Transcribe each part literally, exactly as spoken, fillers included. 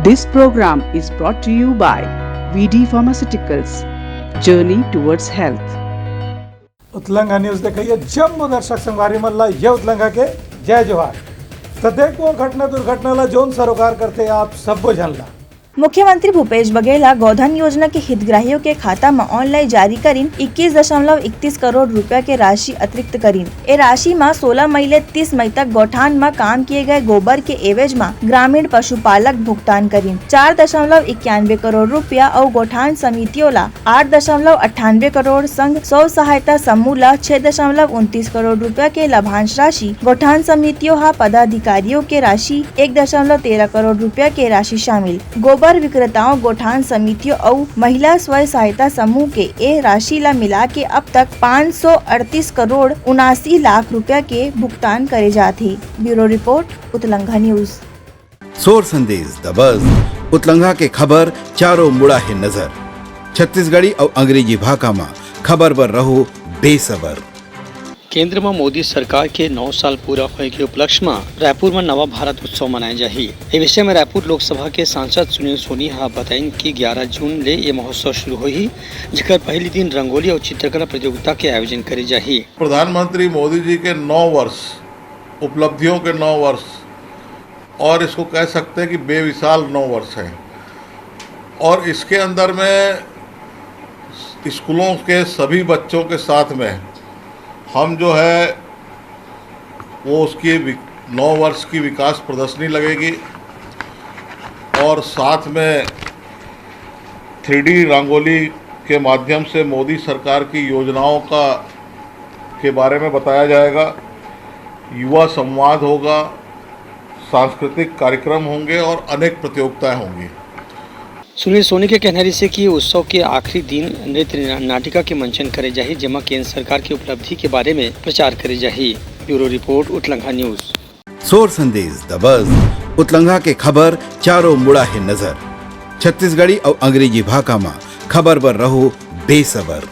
This program is brought to you by V D Pharmaceuticals, journey towards health. Utlangha news देखइया जम्मो दर्शक संगवारी मन ला ये उतलंघा के जय जोहार। त देखो घटना दुर्घटना ला जोन सरोकार करथे आप सब्बो झन ला। मुख्यमंत्री भूपेश बघेल ह गौधन योजना के हितग्राहियों के खाता म ऑनलाइन जारी करिन इक्कीस दशमलव इकतीस करोड़ रुपया के राशि अतिरिक्त करिन। ए राशि म सोलह मई ले तीस मई तक गौठान म काम किए गए गोबर के एवज म ग्रामीण पशुपालक भुगतान करिन चार दशमलव इक्यानवे करोड़ रुपया अउ गौठान समितियों ला आठ दशमलव अट्ठानवे करोड़ संग स्व सहायता समूह ला छह दशमलव उनतीस करोड़ रुपया के लाभांश राशि, गौठान समितियों हा पदाधिकारियों के राशि एक दशमलव तेरह करोड़ रुपया के राशि शामिल। गोबर विक्रेताओं गौठान समितियों अउ महिला स्व सहायता समूह के ए राशि ला मिला के अब तक पाँच सौ अड़तीस करोड़ उनासी लाख रुपया के भुगतान करे जात हे। Bureau report, Utlangha news. सोर संदेश दबस, उतलंघा के खबर चारों मुड़ा हे नजर। छत्तीसगढ़ी अउ अंग्रेजी भाखा म खबर बर रहो बेसबर। केंद्र म मोदी सरकार के नौ साल पूरा होए के उपलक्ष्य म रायपुर म नवा भारत उत्सव मनाए जाही। ए विषय म रायपुर लोकसभा के सांसद सुनील सोनी ह बताइन कि ग्यारा जून ले ये महोत्सव शुरू होही, जेकर पहिली दिन रंगोली अउ चित्रकला प्रतियोगिता के आयोजन करे जाही। प्रधानमंत्री मोदी जी के नौ वर्ष, उपलब्धियों के नौ वर्ष, और इसको कह सकते हैं कि बेमिसाल नौ वर्ष हैं। और इसके अंदर में स्कूलों के सभी बच्चों के साथ में हम जो है वो उसकी वि-, नौ वर्ष की विकास प्रदर्शनी लगेगी और साथ में थ्री डी रंगोली के माध्यम से मोदी सरकार की योजनाओं का, के बारे में बताया जाएगा। युवा संवाद होगा, सांस्कृतिक कार्यक्रम होंगे और अनेक प्रतियोगिताएं होंगी। सुनील सोनी के कहना रहिसे कि उत्सव के आखिरी दिन नृत्य ना-, नाटिका के मंचन करे जाही, जेमा केंद्र सरकार के उपलब्धि के बारे में प्रचार करे जाही। Bureau report, Utlangha news. सोर संदेश दबस, उतलंघा के खबर चारों मुड़ा हे नजर। छत्तीसगढ़ी अउ अंग्रेजी भाखा म खबर बर रहो बेसबर।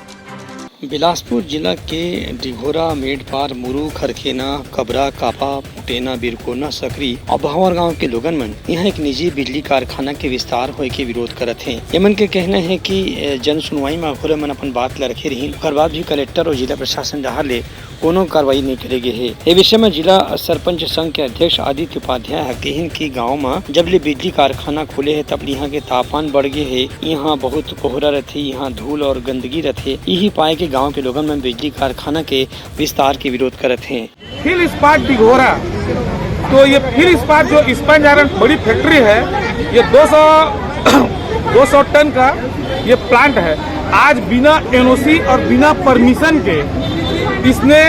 बिलासपुर जिला के डिघोरा, मेड़पार, मुरू, खरखेना, कबरा, कापा, मुटेना, बिरकोना, सकरी अउ भंवर गांव के लोगन मन इहां एक निजी बिजली कारखाना के विस्तार होए के विरोध करत हें। एमन के कहना हे कि, ए, जन सुनवाई म घलो एमन अपन बात ल रखे रिहीन, ओकर बाद भी कलेक्टर अउ जिला प्रशासन डहार ले कोनो कार्रवाई नइ करे गे हे। ए विषय म जिला सरपंच संघ के अध्यक्ष आदित्य उपाध्याय ह कहिन कि गांव म जब ले बिजली कारखाना खुले हे, तब ले इहां के तापमान बढ़ गे हे। इहां बहुत कोहरा रथे, इहां धूल और गंदगी रथे। इही पाए के गांव के लोगन मन बिजली कारखाना के विस्तार के विरोध करत हें। फिल इस्पात डिघोरा, तो ये फिल इस्पात जो इस्पात आयरन बड़ी फैक्ट्री है, ये दो सौ, दो सौ टन का ये प्लांट है। आज बिना एनओसी और बिना परमिशन के इसने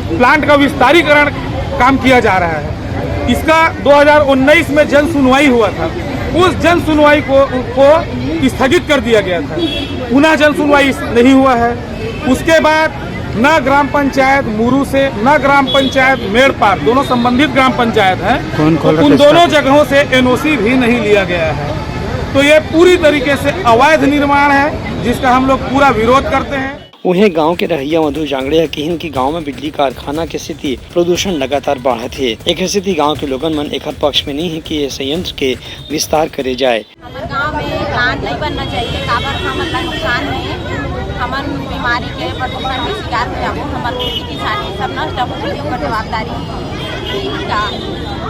प्लांट का विस्तारीकरण काम किया जा रहा है। इसका दो हज़ार उन्नीस में जन सुनवाई हुआ था, उस जन सुनवाई को, को स्थगित कर दिया गया था, पुनः जन सुनवाई इस-, नहीं हुआ है। उसके बाद न ग्राम पंचायत मुरू से, न ग्राम पंचायत मेड़पार, दोनों संबंधित ग्राम पंचायत हैं, कौन खोल रहा उन था दोनों इसका? जगहों से एनओसी भी नहीं लिया गया है। तो ये पूरी तरीके से अवैध निर्माण है, जिसका हम लोग पूरा विरोध करते हैं। उहें, गांव के रहइया मधु जांगड़े ह किहिन कि गांव में बिजली कारखाना के सेती प्रदूषण लगातार बाढ़त हे। एखर सेती गांव के लोगन मन एखर पक्ष में नइ हे कि ये संयंत्र के विस्तार करे जाए। हमर गांव में प्लांट नहीं बनना चाहिए, काबर हमन ला नुकसान में, हमन बीमारी के, प्रदूषण के शिकार हो जाबो। हमर खेती किसानी सब नष्ट हो जाही, ओकर जवाबदारी का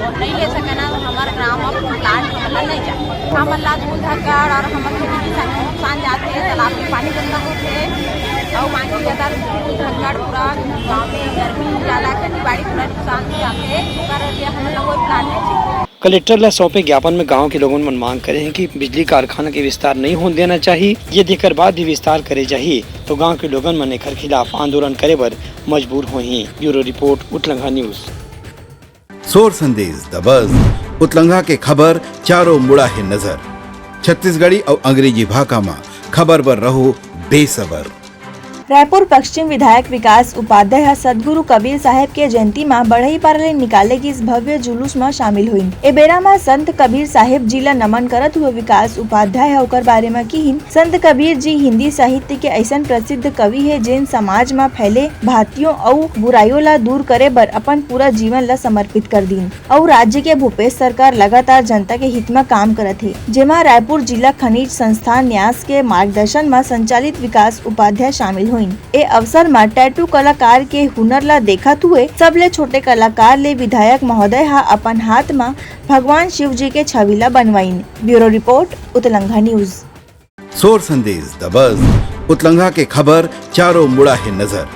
और नहीं ले सके ना, तो हमर गांव में प्लांट हमन ला नहीं जाए। हमन ला धूल धक्कड़ और हमर खेती किसानी में नुकसान जाथे, तालाब के पानी गंदा होथे, और बाकी ज्यादा धूल धक्कड़ पूरा गांव में गर्मी ज्यादा, खेती बाड़ी पूरा नुकसान हो जाथे, ओकर लिए हमन ला कोई प्लांट नहीं चाहिए। कलेक्टर ला सौंपे ज्ञापन में गांव के लोगन मन मांग करे हें कि बिजली कारखाना के विस्तार नइ होन देना चाही। यदि एकर बाद भी विस्तार करे जाही, तो गांव के लोगन मन एकर खिलाफ आंदोलन करे बर मजबूर होही। Bureau report, Utlangha news. सोर संदेश दबस, उतलंघा के खबर चारों मुड़ा हे नजर। छत्तीसगढ़ी अउ अंग्रेजी भाखा म खबर बर रहो बेसबर। रायपुर पश्चिम विधायक विकास उपाध्याय ह सतगुरु कबीर साहेब के जयंती म बढ़ईपारा ले निकाले गिस भव्य जुलूस म शामिल होइन। ए बेरा म संत कबीर साहेब जी ल नमन करत हुए विकास उपाध्याय ह ओकर बारे म किहिन, संत कबीर जी हिंदी साहित्य के अइसन प्रसिद्ध कवि हे, जेन समाज म फैले भ्रांतियों अउ बुराइयों ल दूर करे बर अपन पूरा जीवन ल समर्पित कर दीन। अउ राज्य के भूपेश सरकार लगातार जनता के हित म काम करत हे, जेमा रायपुर जिला खनिज संस्थान न्यास के मार्गदर्शन म संचालित विकास उपाध्याय शामिल होइन। ए अवसर म टैटू कलाकार के हुनर ल देखत हुए सबले छोटे कलाकार ले विधायक महोदय ह अपन हाथ म भगवान शिव जी के छवि ल बनवाइन। Bureau report, Utlangha news. सोर संदेश दबस, उतलंघा के खबर चारों मुड़ा हे नजर।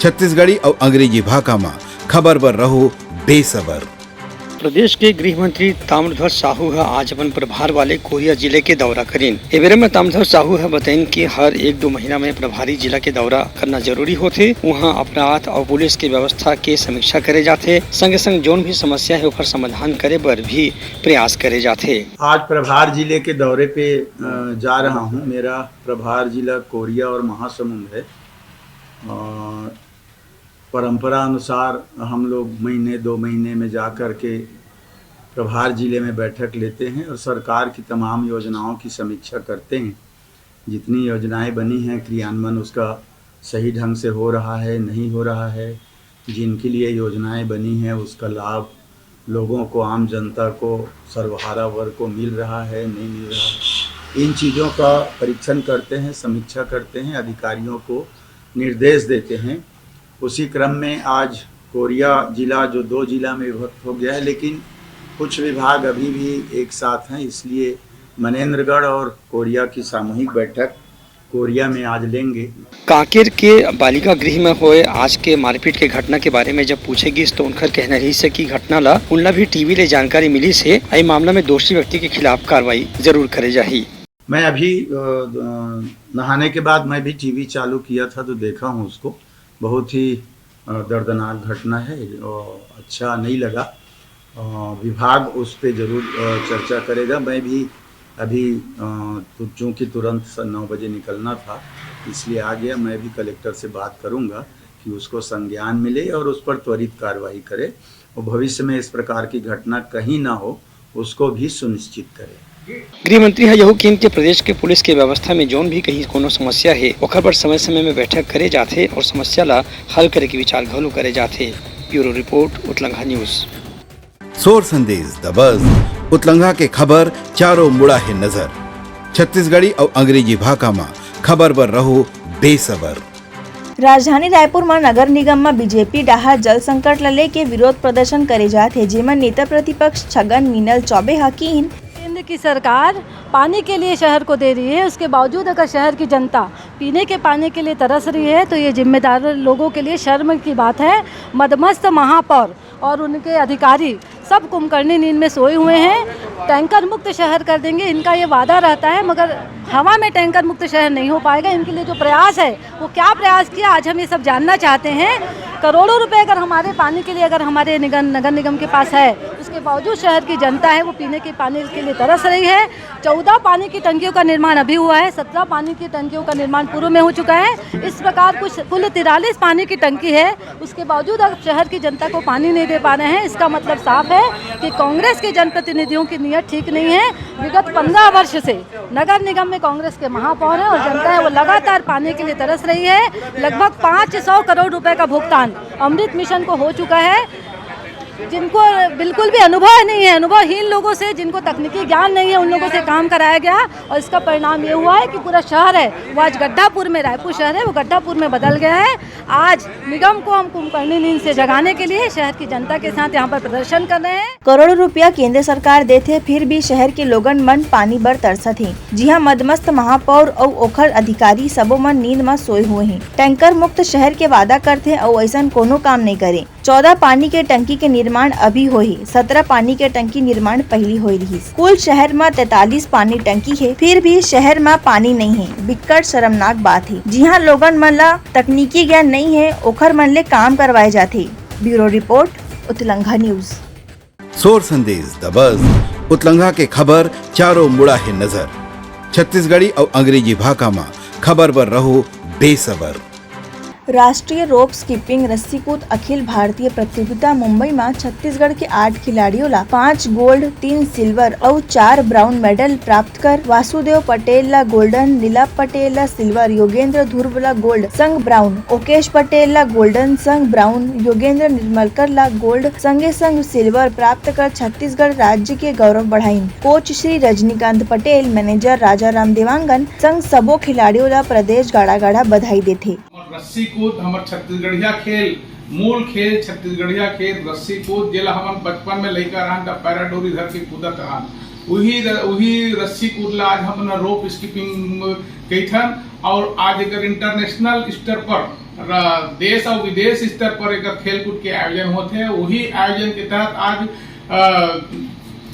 छत्तीसगढ़ी अउ अंग्रेजी भाखा म खबर बर रहो बेसबर। प्रदेश के गृह मंत्री ताम्रध्वज साहू ह आज अपन प्रभार वाले कोरिया जिले के दौरा करीन। ए बेरा म ताम्रध्वज साहू ह बताइन कि हर एक दो महीना में प्रभारी जिला के दौरा करना जरूरी होथे। उहाँ अपराध अउ पुलिस के व्यवस्था के समीक्षा करे जाथे, संगे संग जोन भी समस्या हे ओकर समाधान करे बर भी प्रयास करे जाथे। आज प्रभार जिले के दौरे पे, अ, जा रहा हूँ। मेरा प्रभार जिला कोरिया और महासमुंद है। और परंपरा अनुसार हम लोग महीने, दो महीने में जा कर के प्रभार जिले में बैठक लेते हैं और सरकार की तमाम योजनाओं की समीक्षा करते हैं। जितनी योजनाएं बनी हैं, क्रियान्वयन उसका सही ढंग से हो रहा है, नहीं हो रहा है, जिनके लिए योजनाएं बनी हैं, उसका लाभ लोगों को, आम जनता को, सर्वहारा वर्ग को मिल रहा है, नहीं मिल रहा है, इन चीज़ों का परीक्षण करते हैं, समीक्षा करते हैं, अधिकारियों को निर्देश देते हैं। उसी क्रम में आज कोरिया जिला, जो दो जिला में विभक्त हो गया है, लेकिन कुछ विभाग अभी भी एक साथ हैं, इसलिए मनेंद्रगढ़ और कोरिया की सामूहिक बैठक कोरिया में आज लेंगे। कांकेर के बालिका गृह में होए आज के मारपीट के घटना के बारे में जब पूछे गिस, तो उनकर कहना रहिस हे कि घटना ला उनला भी टीवी ले जानकारी मिलिस हे। ए मामला में दोषी व्यक्ति के खिलाफ कार्रवाई जरूर करे जाही। मैं अभी, अ, अ, नहाने के बाद मैं भी टीवी चालू किया था, तो देखा हूँ उसको। बहुत ही, अ, दर्दनाक घटना है, अ, अच्छा नहीं लगा। अ, विभाग उस पे जरूर, अ, चर्चा करेगा। मैं भी अभी, अ, तु-, चूंकि तुरंत स-, नौ बजे निकलना था, इसलिए आ गया। मैं भी कलेक्टर से बात करूंगा कि उसको संज्ञान मिले और उस पर त्वरित कार्रवाई करे और भविष्य में इस प्रकार की घटना कहीं ना हो, उसको भी सुनिश्चित करे। गृह मंत्री ह यहू किहिन के प्रदेश के पुलिस के व्यवस्था में जोन भी कहीं कोनो समस्या हे, ओकर बर समय-समय में बैठक करे जाथे और समस्या ला हल करे के विचार घलो करे जाथे। Bureau report, Utlangha news. सोर संदेश दबस, उतलंघा के खबर चारों मुड़ा हे नजर। छत्तीसगढ़ी अउ अंग्रेजी भाखा म खबर बर रहो बेसबर। राजधानी रायपुर म नगर निगम म बीजेपी डहार जल संकट ल लेके विरोध प्रदर्शन करे जात हे, जेमा नेता प्रतिपक्ष छगन मीनल चौबे ह किहिन। केंद्र की सरकार पानी के लिए शहर को दे रही है, उसके बावजूद अगर शहर की जनता पीने के पानी के लिए तरस रही है, तो ये जिम्मेदार लोगों के लिए शर्म की बात है। मदमस्त महापौर और उनके अधिकारी सब कुंभकर्णी नींद में सोए हुए हैं। टैंकर मुक्त शहर कर देंगे, इनका ये वादा रहता है, मगर हवा में टैंकर मुक्त शहर नहीं हो पाएगा। इनके लिए जो प्रयास है, वो क्या प्रयास किया, आज हम ये सब जानना चाहते हैं। करोड़ों रुपए अगर हमारे पानी के लिए, अगर हमारे निगम, नगर निगम के पास है, उसके बावजूद शहर की जनता है, वो पीने के पानी के लिए तरस रही है। चौदह पानी की टंकियों का निर्माण अभी हुआ है, सत्रह पानी की टंकियों का निर्माण पूर्व में हो चुका है। इस प्रकार कुछ कुल तिरालीस पानी की टंकी है, उसके बावजूद अब शहर की जनता को पानी नहीं दे पा रहे हैं। इसका मतलब साफ है कि कांग्रेस के जनप्रतिनिधियों की नीयत ठीक नहीं है। विगत पन्द्रह वर्ष से नगर निगम में कांग्रेस के महापौर हैं और जनता है, वो लगातार पानी के लिए तरस रही है। लगभग पाँच सौ करोड़ रुपए का भुगतान अमृत मिशन को हो चुका है। जिनको बिल्कुल भी अनुभव नहीं है, अनुभवहीन लोगों से, जिनको तकनीकी ज्ञान नहीं है, उन लोगों से काम कराया गया और इसका परिणाम ये हुआ है कि पूरा शहर है, वो आज गड्ढापुर में, रायपुर शहर है, वो गड्ढापुर में बदल गया है। आज निगम को हम कुंभकर्णी नींद से जगाने के लिए शहर की जनता के साथ यहाँ पर प्रदर्शन कर रहे हैं। करोड़ों रुपया केंद्र सरकार देथे, फिर भी शहर के लोगन मन पानी बर तरसत हे। जिहां मदमस्त महापौर अउ ओखर अधिकारी सबो मन नींद म सोए हुए हैं। टैंकर मुक्त शहर के वादा करथे अउ अइसन कोनो काम नइ करे। चौदह पानी के टंकी के निर्माण अभी होही, सत्रह पानी के टंकी निर्माण पहिली होए रिहिस। कुल शहर म तैंतालीस पानी टंकी हे, फिर भी शहर म पानी नइ हे। बिक्कट शर्मनाक बात हे। जिहां लोगन मन ल तकनीकी ज्ञान नइ हे, ओखर मन ले काम करवाए जाथे। Bureau report, Utlangha news. सोर संदेश दबस, उतलंघा के खबर चारों मुड़ा हे नजर। छत्तीसगढ़ी अउ अंग्रेजी भाखा म खबर बर रहो बेसबर। राष्ट्रीय रोप स्किपिंग रस्सी कूद अखिल भारतीय प्रतियोगिता मुंबई म छत्तीसगढ़ के आठ खिलाड़ियों ला पांच गोल्ड, तीन सिल्वर अउ चार ब्राउन मेडल प्राप्त कर वासुदेव पटेल ला गोल्डन, नीलम पटेल ला सिल्वर, योगेंद्र ध्रुव ला गोल्ड संग ब्राउन, ओकेश पटेल ला गोल्डन संग ब्राउन, योगेंद्र निर्मलकर ला गोल्ड संगे संग सिल्वर प्राप्त कर छत्तीसगढ़ राज्य के गौरव बढ़ाइन। कोच श्री रजनीकांत पटेल, मैनेजर राजा राम देवांगन संग सबो खिलाड़ियों ला प्रदेश गाड़ा गाड़ा बधाई देथे। और रस्सी कूद हमर छत्तीसगढ़िया खेल, मूल खेल छत्तीसगढ़िया खेल रस्सी कूद, जेला हमन बचपन में लइका रहन त पैरा डोरी धर के कूदत रहन, उही र-, उही रस्सी कूद ला आज हमन रोप स्किपिंग कहिथन। और आज एकर इंटरनेशनल स्तर पर र-, देश और विदेश स्तर पर एकर खेल कूद के आयोजन होथे। उही आयोजन के तहत आज अ,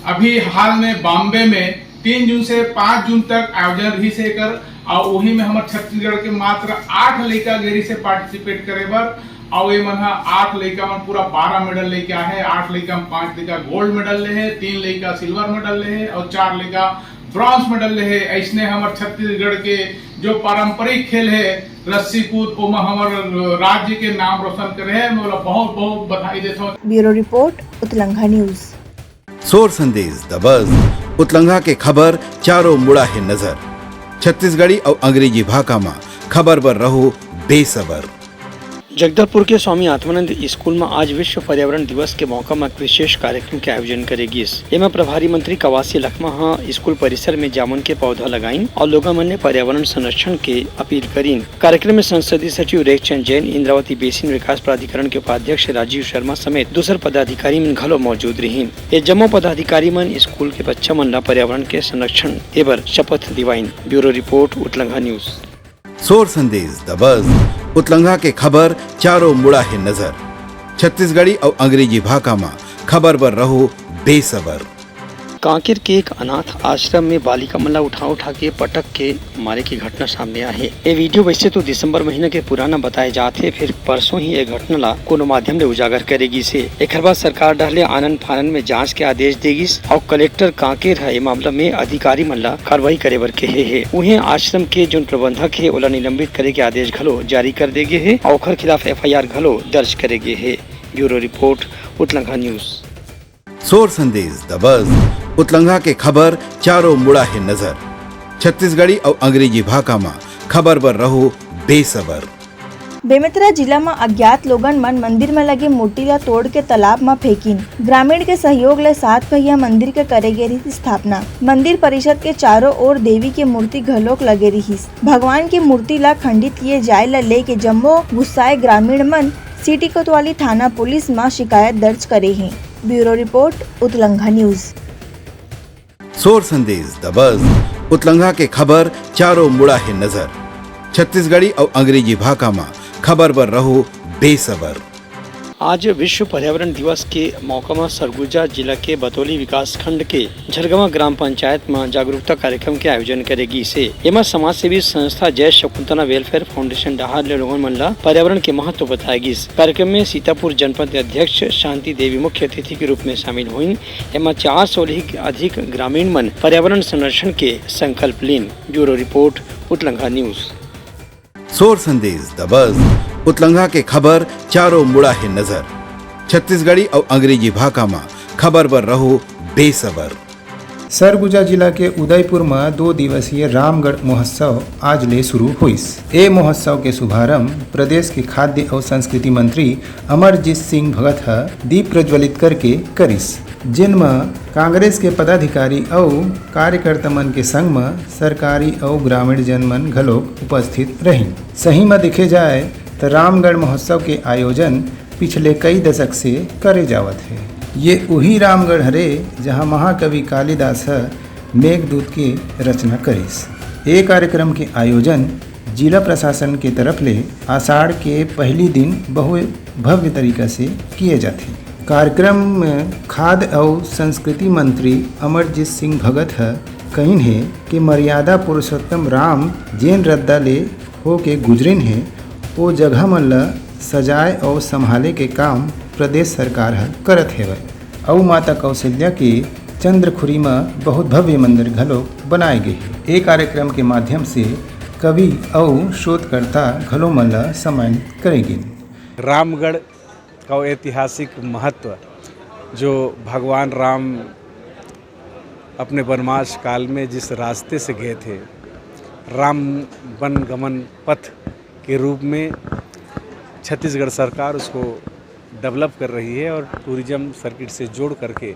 अभी हाल में बॉम्बे में तीन जून से पाँच जून तक आयोजन रहिस हे एकर, अउ ओही में हमर छत्तीसगढ़ के मात्र आठ लइका गे रहिस हे पार्टिसिपेट करे बर, अउ ये मन ह आठ लइका मन पूरा बारह मेडल लेके आए हे। आठ लइका में पाँच लइका गोल्ड मेडल ले हे, तीन लइका सिल्वर मेडल ले हे अउ चार लइका ब्रॉन्ज मेडल ले हे। अइसने हमर छत्तीसगढ़ के जो पारंपरिक खेल हे रस्सी कूद, ओमा हमर राज्य के नाम रोशन करे हे। मैं ओला बहुत बहुत बधाई देथव। Bureau report, Utlangha news. सोर संदेश दबस, उतलंघा के खबर चारों मुड़ा हे नजर। छत्तीसगढ़ी अउ अंग्रेजी भाखा म खबर बर रहो बेसबर। जगदलपुर के स्वामी आत्मानंद स्कूल म आज विश्व पर्यावरण दिवस के मौका म एक विशेष कार्यक्रम के आयोजन करे गिस। एमा प्रभारी मंत्री कवासी लखमा ह स्कूल परिसर में जामुन के पौधा लगाइन और लोगन मन ने पर्यावरण संरक्षण के अपील करिन। कार्यक्रम में संसदीय सचिव रेखचंद जैन, इंद्रावती बेसिन विकास प्राधिकरण के उपाध्यक्ष राजीव शर्मा समेत दूसर पदाधिकारी मन घलो मौजूद रहिन। ये जम्मो पदाधिकारी मन स्कूल के बच्चा मन ला पर्यावरण के संरक्षण एबर शपथ दिवाइन। Bureau report, Utlangha news. सोर संदेश दबस, उतलंघा के खबर चारों मुड़ा हे नजर। छत्तीसगढ़ी अउ अंग्रेजी भाखा म खबर बर रहो बेसबर। कांकेर के एक अनाथ आश्रम में बालिका मन ला उठा उठा के पटक के मारे के घटना सामने आए हे। ये वीडियो वैसे तो दिसंबर महीना के पुराना बताए जात हे, फिर परसों ही ये घटना ला कोनो माध्यम ले उजागर करे गिस हे। एखर बाद सरकार डहर ले आनन फानन में जांच के आदेश दे गिस अउ कलेक्टर कांकेर ह ये मामला में अधिकारी मन ला कार्रवाई करे बर कहे हे। उहें आश्रम के जोन प्रबंधक हे, ओला निलंबित करे के आदेश घलो जारी कर दे गे हे अउ ओखर खिलाफ एफ आई आर घलो दर्ज करे गे हे। Bureau report, Utlangha news. सोर संदेश दबस, उतलंघा के खबर चारों मुड़ा हे नजर। छत्तीसगढ़ी अउ अंग्रेजी भाखा म खबर बर रहो बेसबर। बेमेतरा जिला म अज्ञात लोगन मन मंदिर म लगे मूर्ति ला तोड़ के तालाब म फेंकिन। ग्रामीण के सहयोग ले सात पहिया मंदिर के करे गे रिहिस स्थापना। मंदिर परिसर के चारों ओर देवी के मूर्ति घलोक लगे रिहिस। भगवान के मूर्ति ला खंडित किए जाए ला लेके जम्मो गुस्साए ग्रामीण मन सिटी कोतवाली थाना पुलिस म शिकायत दर्ज करे हे। Bureau report, Utlangha news. सोर संदेश दबस, उतलंघा के खबर चारों मुड़ा हे नजर। छत्तीसगढ़ी अउ अंग्रेजी भाखा म खबर बर रहो बेसबर। आज विश्व पर्यावरण दिवस के मौका म सरगुजा जिला के बतौली विकास खंड के झरगवा ग्राम पंचायत म जागरूकता कार्यक्रम के आयोजन करे गिस हे। एमा समाजसेवी संस्था जय शकुंतला वेलफेयर फाउंडेशन डहार ले लोगन मन ला पर्यावरण के महत्व बताए गिस। कार्यक्रम में सीतापुर जनपद अध्यक्ष शांति देवी मुख्य अतिथि के रूप में शामिल होइन। एमा चार सौ ले अधिक ग्रामीण मन पर्यावरण संरक्षण के संकल्प लीन। Bureau report, Utlangha news. सोर संदेश दबस, उतलंघा के खबर चारों मुड़ा हे नजर। छत्तीसगढ़ी अउ अंग्रेजी भाखा म खबर बर रहो बेसबर। सरगुजा जिला के उदयपुर म दो दिवसीय रामगढ़ महोत्सव आज ले शुरू होइस। ए महोत्सव के शुभारंभ प्रदेश के खाद्य अउ संस्कृति मंत्री अमरजीत सिंह भगत ह दीप प्रज्वलित करके करिस, जेन म कांग्रेस के पदाधिकारी अउ कार्यकर्ता मन के संग म सरकारी अउ ग्रामीण जन मन घलोक उपस्थित रहिन। सही म देखे जाए, त रामगढ़ महोत्सव के आयोजन पिछले कई दशक से करे जावत हे। ये उही रामगढ़ हरे, जहां महाकवि कालिदास ह मेघदूत के रचना करिस। ए कार्यक्रम के आयोजन जिला प्रशासन के तरफ ले आषाढ़ के पहली दिन बहु भव्य तरीका से किए जाथे। कार्यक्रम में खाद्य अउ संस्कृति मंत्री अमरजीत सिंह भगत ह कहिन हे कि मर्यादा पुरुषोत्तम राम जेन रद्दा ले होके गुजरिन हे, ओ जगह मन ल सजाए अउ संभाले के काम प्रदेश सरकार ह करत हेवय। अउ माता कौशल्या के चंद्रखुरी म बहुत भव्य मंदिर घलो बनाए गे हे। ए कार्यक्रम के माध्यम से कवि अउ शोधकर्ता घलो मन ल सम्मानित करे गिन। रामगढ़ का ऐतिहासिक महत्व, जो भगवान राम अपने वनवास काल में जिस रास्ते से गए थे, राम वन गमन पथ के रूप में छत्तीसगढ़ सरकार उसको डेवलप कर रही है और टूरिज्म सर्किट से जोड़ करके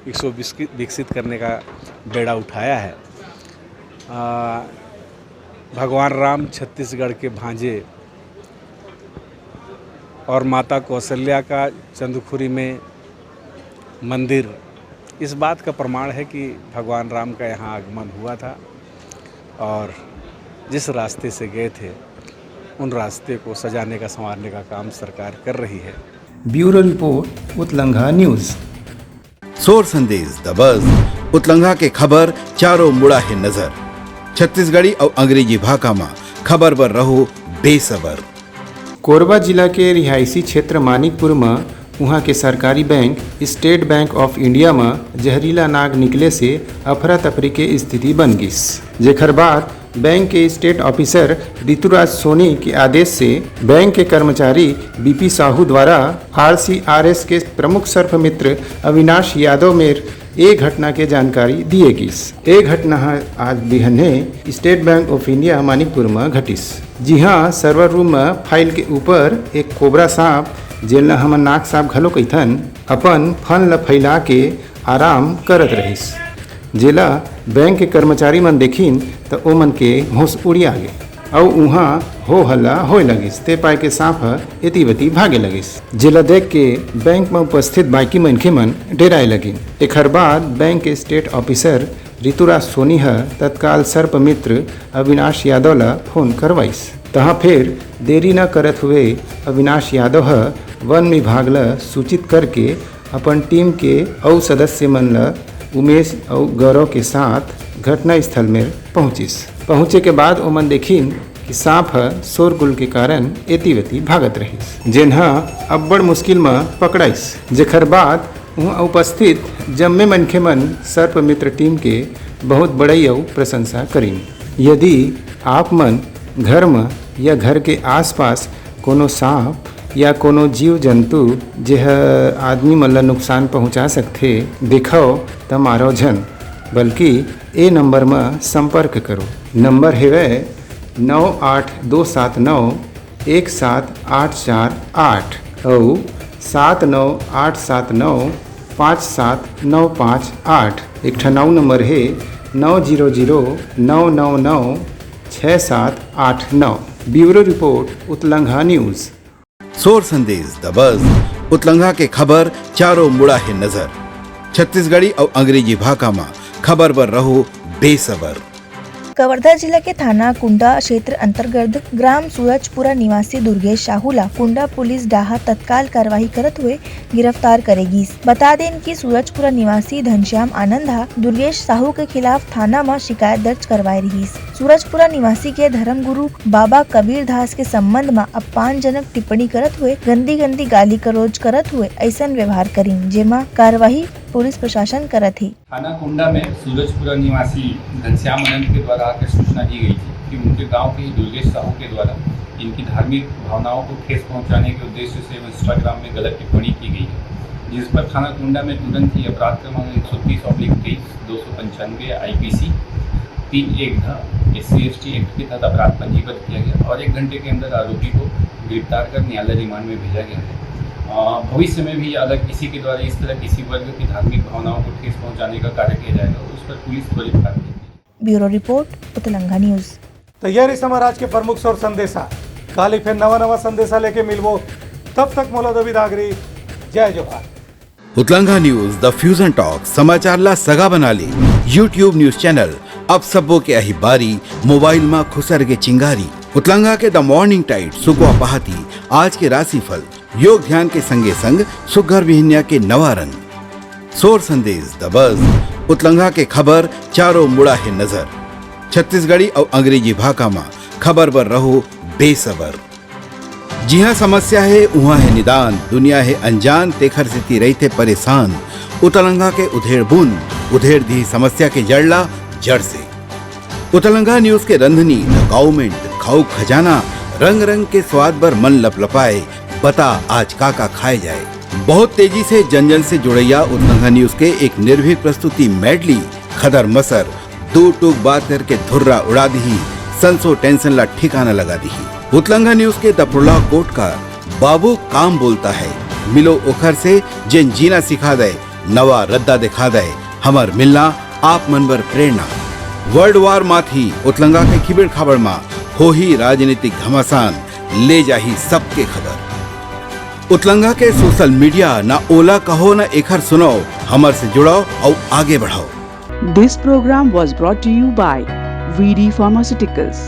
इसको विकसित करने का बेड़ा उठाया है। भगवान राम छत्तीसगढ़ के भांजे और माता कौशल्या का चंदखुरी में मंदिर इस बात का प्रमाण है कि भगवान राम का यहाँ आगमन हुआ था और जिस रास्ते से गए थे, उन रास्ते को सजाने का, संवारने का काम सरकार कर रही है। Bureau report, Utlangha news. सोर संदेश दबस, उतलंघा के खबर चारों मुड़ा हे नजर। छत्तीसगढ़ी अउ अंग्रेजी भाखा म खबर बर रहो बेसबर। कोरबा जिला के रिहायशी क्षेत्र मानिकपुर म उहां के सरकारी bank state bank of India म जहरीला नाग निकले से अफरा तफरी के स्थिति बन गिस, जेखर बाद बैंक के स्टेट ऑफिसर ऋतुराज सोनी के आदेश से बैंक के कर्मचारी बीपी साहू द्वारा आरसीआरएस के प्रमुख सर्प मित्र अविनाश यादव मेर ए घटना के जानकारी दिए गिस। ए घटना ह आज बिहने state bank of India Manikpur म घटिस, जिहां सर्वर रूम म फाइल के ऊपर एक कोबरा सांप, जेला हमन नाग सांप घलो कहिथन, अपन फन ल फैला के आराम करत रहिस, जेला बैंक के कर्मचारी मन देखिन त ओमन के होश उड़िया गे अउ उहां हो हल्ला होए लगिस। ते पाय के सांप ह एती वती भागे लगिस, जेला देख के बैंक म उपस्थित बाकी मनखे मन डेराए लगिन। एखर बाद बैंक के स्टेट ऑफिसर ऋतुराज सोनी ह तत्काल सर्प मित्र अविनाश यादव ल फोन करवाइस। तहां फेर देरी न करत हुए अविनाश यादव ह वन विभाग ल सूचित करके अपन टीम के अउ सदस्य मन ल उमेश अउ गौरव के साथ घटनास्थल में पहुंचिस। पहुंचे के बाद ओमन देखिन कि सांप ह शोरगुल के कारण एती-वती भागत रहिस, जेन ह अब्बड़ मुश्किल म पकड़ाइस, जेखर बाद उहां उपस्थित जम्मे मनखे मन सर्प मित्र टीम के बहुत बड़ई अउ प्रशंसा करिन। यदि आप मन घर म या घर के आसपास कोनो सांप या कोनो जीव जंतु जेह आदमी मन ल नुकसान पहुंचा सकथे, देखव त मारव झन, बल्कि ए नंबर म संपर्क करो। नंबर हेवय नौ आठ दो सात नौ एक सात आठ चार आठ अउ सात नौ आठ सात नौ पाँच सात नौ पाँच आठ। एक ठन अउ नंबर हे नौ जीरो जीरो नौ नौ नौ छः सात आठ नौ। Bureau report, Utlangha news. सोर संदेश दबस, उतलंघा के खबर चारों मुड़ा हे नजर। छत्तीसगढ़ी अउ अंग्रेजी भाखा म खबर बर रहो बेसबर। कवर्धा जिला के थाना कुंडा क्षेत्र अंतर्गत ग्राम सूरजपुरा निवासी दुर्गेश साहू ला कुंडा पुलिस डाहर तत्काल कार्रवाई करत हुए गिरफ्तार करे गिस। बता देन कि सूरजपुरा निवासी धनश्याम आनंद हा दुर्गेश साहू के खिलाफ थाना म शिकायत दर्ज करवाए रिहिस। सूरजपुरा निवासी के धर्मगुरु बाबा कबीर दास के संबंध म अपमानजनक टिप्पणी करत हुए गंदी गंदी गाली गलौज करत हुए अइसन व्यवहार करिन, जेमा कार्रवाई पुलिस प्रशासन करत हे। थाना कुंडा में सूरजपुरा निवासी घनश्याम आनंद के द्वारा आकर सूचना दी गई थी कि उनके गांव के ही दुर्गेश साहू के द्वारा इनकी धार्मिक भावनाओं को ठेस पहुंचाने के उद्देश्य से Instagram में गलत टिप्पणी की गई है, जिस पर थाना कुंडा में तुरंत ही अपराध क्रमांक एक सौ तीस ऑब्लिक तेईस, दो सौ पंचानवे आईपीसी, तीन एक ध एससी एसटी एक्ट के तहत अपराध पंजीबद्ध किया गया और एक घंटे के अंदर आरोपी को गिरफ्तार कर न्यायालय रिमांड में भेजा गया है। अ, भविष्य में भी अगर किसी के द्वारा इस तरह किसी वर्ग की धार्मिक भावनाओं को ठेस पहुंचाने का कार्य किया जाएगा, उस पर पुलिस त्वरित कार्रवाई करेगी। Bureau report, Utlangha news. तैयारी समाराज के प्रमुख सोर संदेशा। काली फेर नवा नवा संदेशा लेके मिलबो। तब तक मोला दबी दागरी। जय जोहार। उतलंघा न्यूज़, द फ्यूजन टॉक, समाचार ला सगा बना ले। YouTube न्यूज़ चैनल, अब सबो के अही बारी, मोबाइल मा खुसर के चिंगारी। उतलंघा के द मॉर्निंग टाइड, सुकवा पहाती, आज के राशिफल, योग ध्यान के संगे संग सुग्घर बिहनिया के नवा रंग। सोर संदेश, द बज, उतलंघा के खबर, चारों मुड़ा हे नजर। छत्तीसगढ़ी अउ अंग्रेजी भाखा मा खबर बर रहो बेसबर। जिहां समस्या हे, उहां हे निदान। दुनिया हे अनजान, तेखर सेती रहिथे परेशान। उतलंघा के उधेड़ बुन, उधेड़ दिही समस्या के जड़ ला जड़ से। उतलंगा न्यूज के रंधनी, द काउमेंट, खाऊ खजाना, रंग रंग के स्वाद बर मन लपलपाए। बता आज का का खाए जाए। बहुत तेजी से जन जन से जुड़ैया उतलंगा न्यूज के एक निर्भीक प्रस्तुति मेडली। खदर मसर दू टूक बात करके धुर्रा उड़ा दिही, संसो टेंशन ला ठिकाना लगा दिही। उतलंगा न्यूज के दपरोला कोट का बाबू काम बोलता है, मिलो ओखर से जेन जीना सिखा दे, नवा रद्दा दिखा दे, हमर मिलना आप मन बर प्रेरणा। वर्ल्ड वार माथी उतलंगा के खिबेड़ खाबड़ मा होही राजनीतिक घमासान, ले जाही सबके खबर। उतलंगा के सोशल मीडिया, ना ओला कहो ना एखर सुनाओ, हमर से जुड़ाओ अउ आगे बढ़ाओ। This program was brought to you by V D Pharmaceuticals.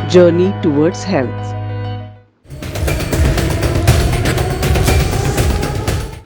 Journey towards health.